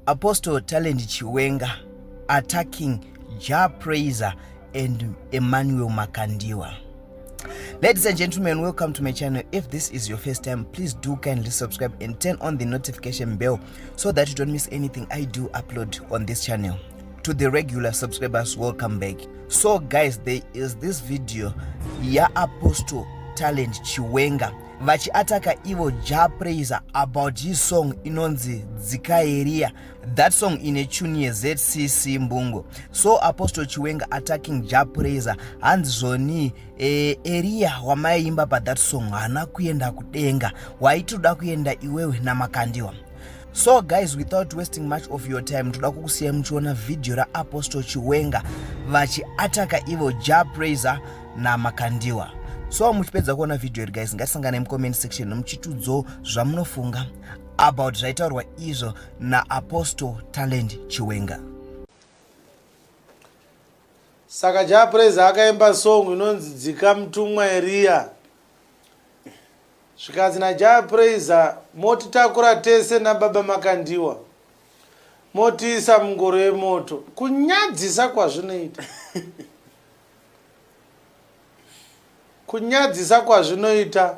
Apostle Talent Chiwenga attacking Jah Prayzah and Emmanuel Makandiwa. Ladies and gentlemen, welcome to my channel. If this is your first time, please do kindly subscribe and turn on the notification bell so that you don't miss anything I do upload on this channel. To the regular subscribers, welcome back. So guys, there is this video ya Apostle Talent Chiwenga vachiataka ivo Jah Prayzah about his song inonzi Dzika Eriya. That song ine tune yeZCC Mbungo. So Apostle Chiwenga attacking Jah Prayzah, hanzi zvoni Eriya wamaiimba pa that song haana kuenda kudenga, waitoda kuenda iwewe naMakandiwa. So guys, without wasting much of your time, toda kukusiyai muchiona vhidhiyo raApostle Chiwenga vachiataka ivo Jah Prayzah naMakandiwa. So muchipedza kuona vhidhiyo iri guys, ngatisangane mucomment section muchitudzawo zvamunofunga about zvaitaurwa izvo naApostle Talent Chiwenga. Saka Jah Prayzah akaimba song inonzi Dzika Mutumwa Eriya. Zvikanzi naJah Prayzah, motitakura tese nababa Makandiwa, motiisa mungoro yemoto. Kunyadzisa kwazvinoita, kunyadzisa kwazvinoita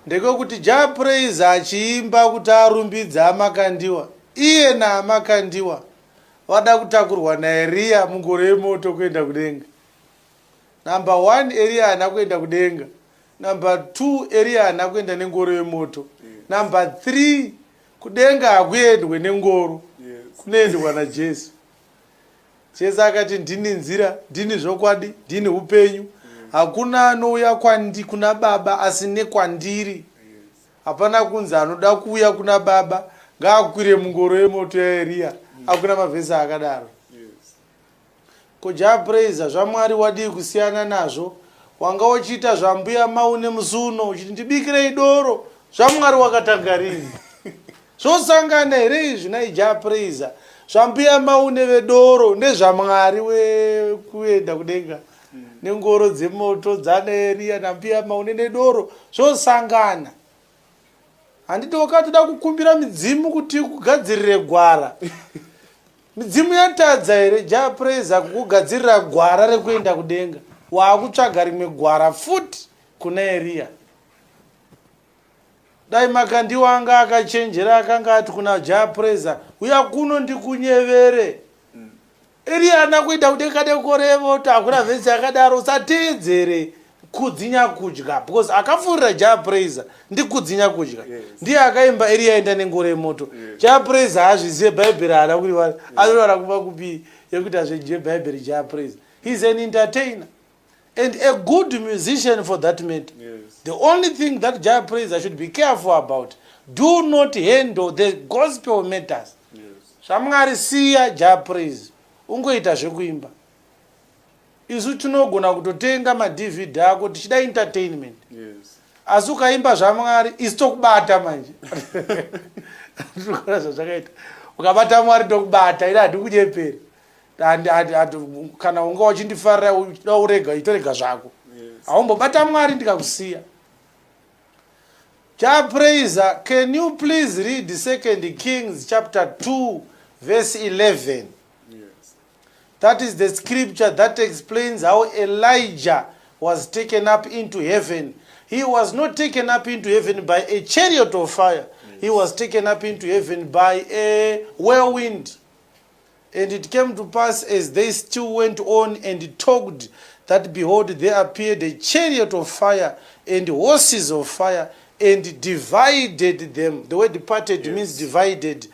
ndekwekuti Jah Prayzah achiimba kuti arumbidze aMakandiwa, iye naAmakandiwa vada kutakurwa naEriya mungoro yemoto kuenda kudenga. Number 1, Eriya haana kuenda kudenga. Number 2, Eriya haana kuenda nengoro yemoto. Number 3, kudenga hakuendwe nengoro, kunoendwa naJesu. Jesu akati ndini nzira, ndini zvokwadi, ndini upenyu. Hakuna anouya kwandi kuna Baba asi nekwandiri. Hapana kunzi anoda kuuya kuna Baba ngaakwire mungoro yemoto yaEriya. Hakuna mavhesi akadaro. Ko Jah Prayzah zvaMwari wadii kusiyana nazvo wanga uchiita zvambuya Maune musi uno uchiti ndibikirei doro zvaMwari wakatanga rini zvosangana here izvi nai Jah Prayzah zvambuya Maune vedoro nezvaMwari wekuenda kudenga nengoro dzemoto dzana Eriya nambuya Maune nedoro zvosangana. Handiti wakatoda kukumbira midzimu kuti ikugadzirire gwara. Midzimu yatadza here Jah Prayzah kukugadzirira gwara rekuenda kudenga? Waakutsvaga rimwe gwara futi kuna Eriya. Dai Makandiwa anga akachenjera akanga ati kuna Jah Prayzah, uya kuno ndikunyevere. Eriya haana kuenda kudenga nekorevo kuti hakuna vhesi yakadaro. Usateedzere Kudzi Nyakudya because akapfuurira Jah Prayzah ndiKudzi Nyakudya. Ndiye akaimba Eriya enda nengoro yemoto. Jah Prayzah haazvizive Bhaibheri haana kuriwana. Anorwara kuva kupi yekuti azvizive Bhaibheri Jah Prayzah. He's an entertainer and a good musician for that matter. The only thing that Jah Prayzah should be careful about, do not handle the gospel matters. ZvaMwari siya Jah Prayzah ungoita zvekuimba. Isu tinogona kutotenga maDVD ako tichida entertainment. Asi ukaimba zvaMwari isu tokubata manje. Tinoona zvazvakaita. Ukabata Mwari tokubata, ini handikunyeperi. Kana unga uchindifarira uchida urega, itorega zvako. Haumbobata Mwari ndikakusiya. Jah Prayzah, can you please read 2 Kings chapter 2 verse 11? Yes. That is the scripture that explains how Elijah was taken up into heaven. He was not taken up into heaven by a chariot of fire. Yes. He was taken up into heaven by a whirlwind. And it came to pass as they still went on and talked, that behold, there appeared a chariot of fire and horses of fire, and divided them. The word parted means divided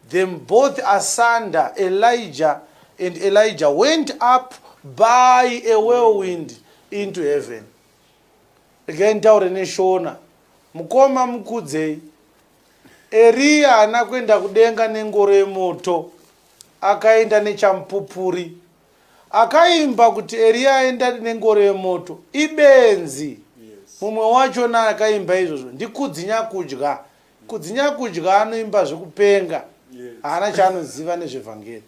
them both asunder. Elijah and Elijah went up by a whirlwind into heaven. Regai nditaure neshona. Mukoma mukudzei. Eriya haana kuenda kudenga nengoro yemoto, akaenda nechamupupuri. Akaimba kuti Eriya aenda nengoro yemoto ibenzi. Mumwe wachona akaimba izvozvo ndiKudzi Nyakudya. Kudzi Nyakudya anoimba zvekupenga, haana chaanoziva nezvevhangeri.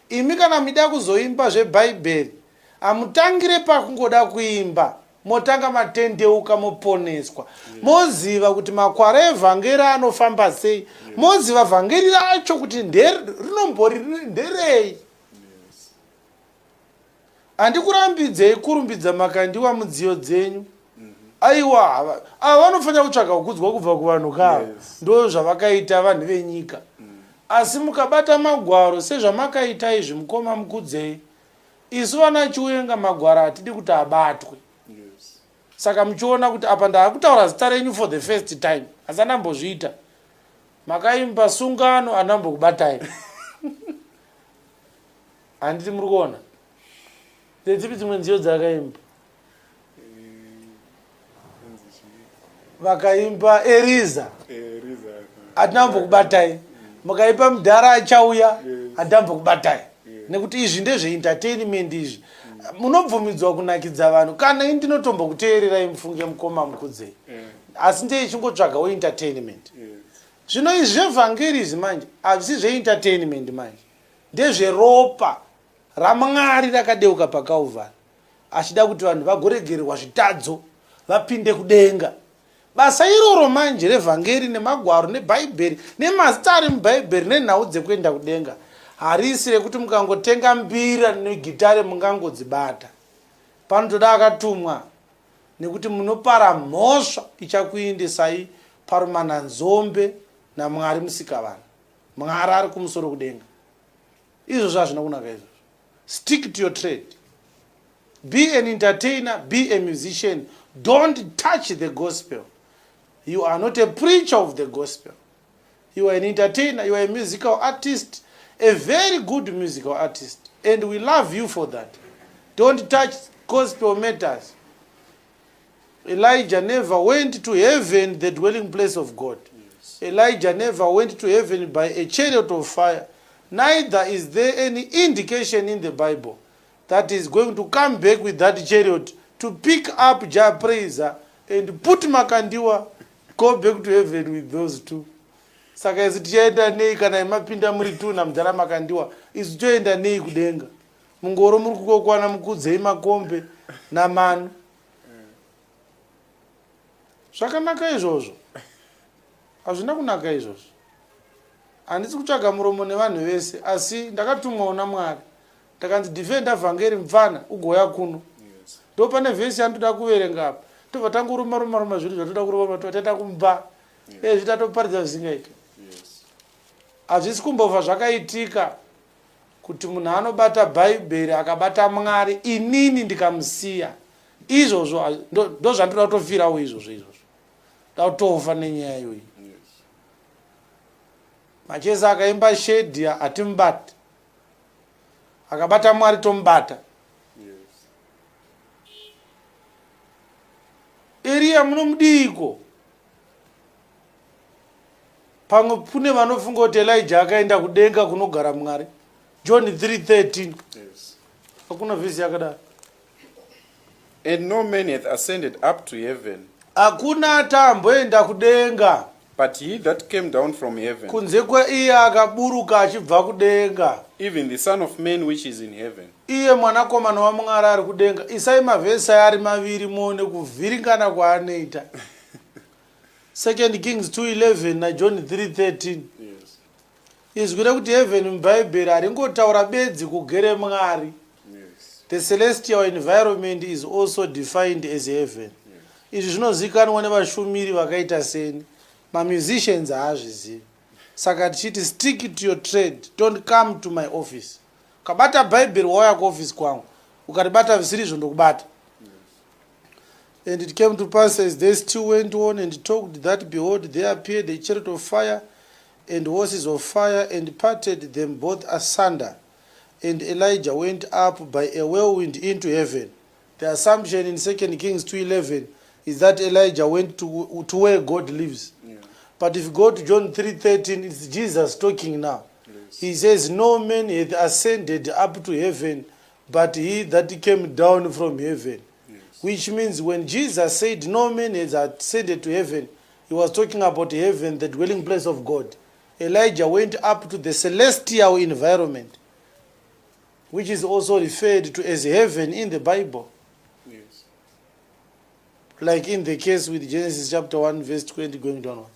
Imi kana mida kuzoimba zvebhaibheri, hamutangire pakungoda kuimba. Motanga matendeuka moponeswa. Moziva kuti makwara evhangeri anofamba sei. Moziva vhangeri racho kuti rinombori nderei. Handikurambidzei kurumbidza Makandiwa mudziyo dzenyu. Aiwa, ava vanofanira kutsvaga kukudzwa kubva kuvanhu kava. Ndo zvavakaita vanhu venyika. Asi mukabata magwaro sezvamakaita izvi mukoma Mukudzei, isu vana Chiwenga magwaro hatidi kuti abatwe. Saka muchiona kuti apa ndaakutaura zita renyu for the first time, asi andambozviita. Makaimba sungano andambokubatai. Handiti muri kuona? Ndedzipi dzimwe nziyo dzakaimba? Vakaimba Eriza. Hatina kumbokubatai. Mukaipa mudhara achauya, hatina kumbokubatai. Nekuti izvi ndezveentertainment izvi. Munobvumidzwa kunakidza vanhu. Kana ini ndinotombokuteererai mufunge mukoma Mukudzei. Asi ndechingotsvagawo entertainment. Zvino izvi zvevhangeri izvi manje hazvisi zveentertainment manje. Ndezveropa raMwari rakadeuka paKalvari achida kuti vanhu vagoregererwa zvitadzo vapinde kudenga. Basa iroro manje revhangeri nemagwaro nebhaibheri nemazita ari mubhaibheri nenhau dzekuenda kudenga harisi rekuti mukangotenga mbira negitare mungangodzibata. Panotoda akatumwa nekuti munopara mhosva ichakuindisai parumananzombe naMwari Musikavanhu. Mwari ari kumusoro kudenga. Izvozvo hazvina kunaka izvozvo. Stick to your trade. Be an entertainer, be a musician. Don't touch the gospel. You are not a preacher of the gospel. You are an entertainer, you are a musical artist, a very good musical artist. And we love you for that. Don't touch gospel matters. Elijah never went to heaven, the dwelling place of God. Elijah never went to heaven by a chariot of fire. Neither is there any indication in the Bible that is going to come back with that chariot to pick up Jah Prayzah and put Makandiwa, go back to heaven with those two. Saka isu tichaenda nei kana imapinda muri two namudhara Makandiwa, isu toenda nei kudenga? Mungoro muri kukokwana Mukudzei Makombe naManu. Zvakanaka izvozvo? Hazvina kunaka izvozvo. Handisi kutsvaga muromo nevanhu vese, asi ndakatumwawo naMwari. Ndakanzi defenda vhangeri mupfana ugouya kuno. Ndo pane vhesi yandoda kuverenga apa. Tobva tangoruma ruma ruma zvinhu zvatoda kuruma tatoenda kumba. Ezvi tatoparidza zvisingaiti. Hazvisi kumbobva zvakaitika kuti munhu anobata Bhaibheri akabata Mwari inini ndikamusiya. Izvozvo ndozvandoda kutofirawo izvozvo izvozvo. Ndakutofa nenyaya iyoyi. Machesa akaimba shedhi hatimubati. Akabata Mwari tomubata. Eriya munomudiiko? Pamwe kune vanofunga kuti Elijah akaenda kudenga kunogara Mwari. John 3:13. Hakuna vhesi yakadaro. And no man hath ascended up to heaven. Hakuna atamboenda kudenga. But he that came down from heaven. Kunze kweiye akaburuka achibva kudenga. Even the Son of Man which is in heaven. Iye mwanakomana waMwari ari kudenga. Isai mavhesi aya ari maviri muone kuvhiringana kwaanoita. Second Kings 2:11 naJohn 3:13. Izwi rekuti heaven muBhaibheri haringotaura bedzi kugere Mwari. The celestial environment is also defined as heaven. Izvi zvinozikanwa nevashumiri vakaita seni. Mamusicians haazvizivi. Saka tichiti stick to your trade, don't come to my office. Ukabata Bhaibheri wauya kuoffice kwangu, ukaribata zvisirizvo ndokubata. And it came to pass as they still went on and talked that, behold, there appeared a chariot of fire and horses of fire and parted them both asunder. And Elijah went up by a whirlwind into heaven. The assumption in 2 Kings 2:11 is that Elijah went to where God lives. But if you go to John 3:13, it's Jesus talking now. He says, no man hath ascended up to heaven, but he that came down from heaven. Which means when Jesus said no man has ascended to heaven, he was talking about heaven, the dwelling place of God. Elijah went up to the celestial environment, which is also referred to as heaven in the Bible. Like in the case with Genesis chapter 1 verse 20 going downwards.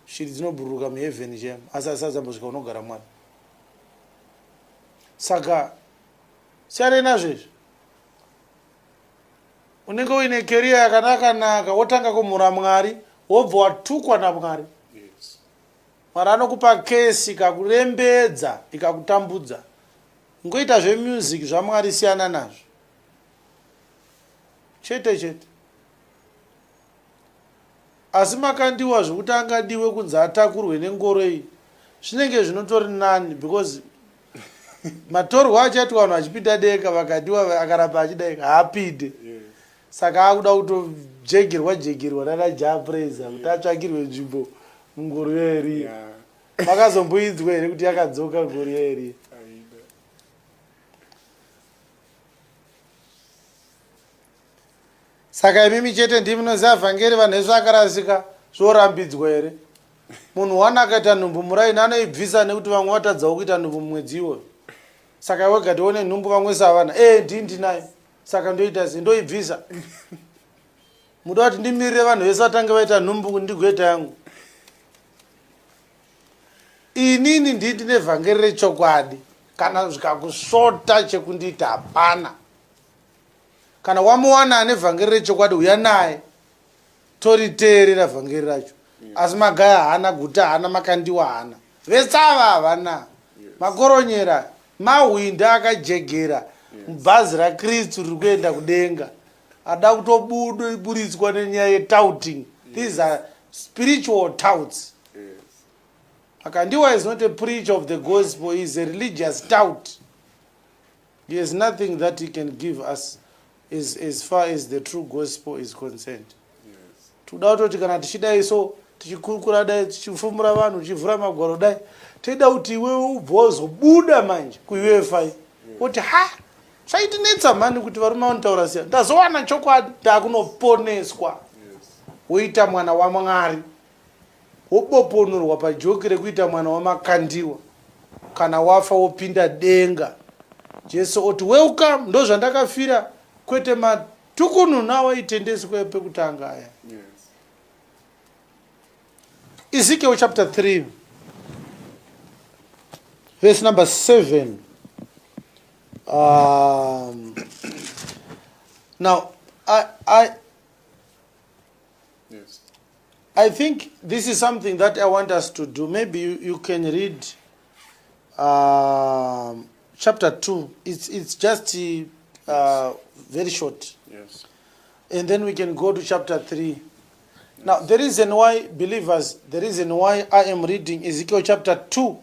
Shiri dzinobhururuka muheaven chema asi asati dzambosvika kunogara Mwari. Saka siyanai nazvo izvi. Unenge uine keriya yakanaka naka wotanga kumhura Mwari wobva watukwa naMwari. Mwari anokupa kesi ikakurembedza ikakutambudza. Ngoita zvemusic zvaMwari siyana nazvo. Chete chete. Asi makandiwa zvekuti angadiwe kunzi atakurwe nengoro iyi zvinenge zvinotori nani because matorwa achaitwa vanhu vachipinda denga vakadiwa akaramba achidaika haapinde saka akuda kutojegerwa jegerwa nana japraiser kuti atsvakirwe nzvimbo mungoro yaeriya makazomboinzwa here kuti yakadzoka ngoro yaeriya Saka imimi chete ndimi munoziva vhangeri vanhu vese vakarasika zvorambidzwa here? Munhu one akaita nhumbu muraini anoibvisa nekuti vamwe vatadzawo kuita nhumbu mumwedzi iwoyo. Saka iwe gati one nhumbu vamwe savana. Eh ndini ndinayo. Saka ndoita sei? Ndoibvisa. Muda kuti ndimirire vanhu vese vatange vaita nhumbu kuti ndigoita yangu. Inini ndini ndine vhangeri rechokwadi. Kana zvikakusvota chekundiita hapana. Kana wamuwana ane vhangeri rechokwadi huya naye toriteerera vhangeri racho. Asi magaya haana guta haana makandiwa haana. Vese ava havana. Makoronyera mahwinda akajegera mubhazi raKristu riri kuenda kudenga. Ada kutoburitswa nenyaya yetouting. These are spiritual touts. Makandiwa is not a preacher of the gospel, he is a religious tout. He has nothing that he can give us as, as far as the true gospel is concerned. Toda kutoti kana tichidai so tichikurukura dai tichifumura vanhu tichivhura magwaro dai toida kuti iwewe ubve wazobuda manje kuuefi woti ha zvaitinetsa mhani kuti varume vanotaura siya ndazowana chokwadi ndakunoponeswa woita mwana wamwari woboponorwa pajoki rekuita mwana wamakandiwa kana wafa wopinda denga jesu oti welcome ndozvandakafira kwete matukununu awaitendeswa pekutanga aya yes. Ezekiel chapter 3 verse number 7 now I Yes. I think this is something that I want us to do. Maybe you can read chapter 2. It's just very short. Yes. And then we can go to chapter 3. Yes. Now, the reason why, believers, the reason why I am reading Ezekiel chapter 2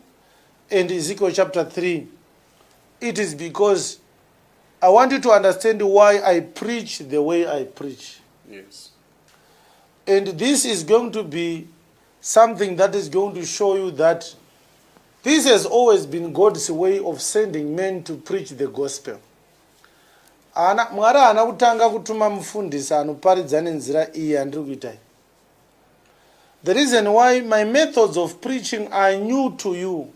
and Ezekiel chapter 3, it is because I want you to understand why I preach the way I preach. Yes. And this is going to be something that is going to show you that this has always been God's way of sending men to preach the gospel. Ana, Mwari haana kutanga kutuma mufundisi anoparidza nenzira iyi yandiri kuita iyi. The reason why my methods of preaching are new to you,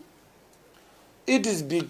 it is because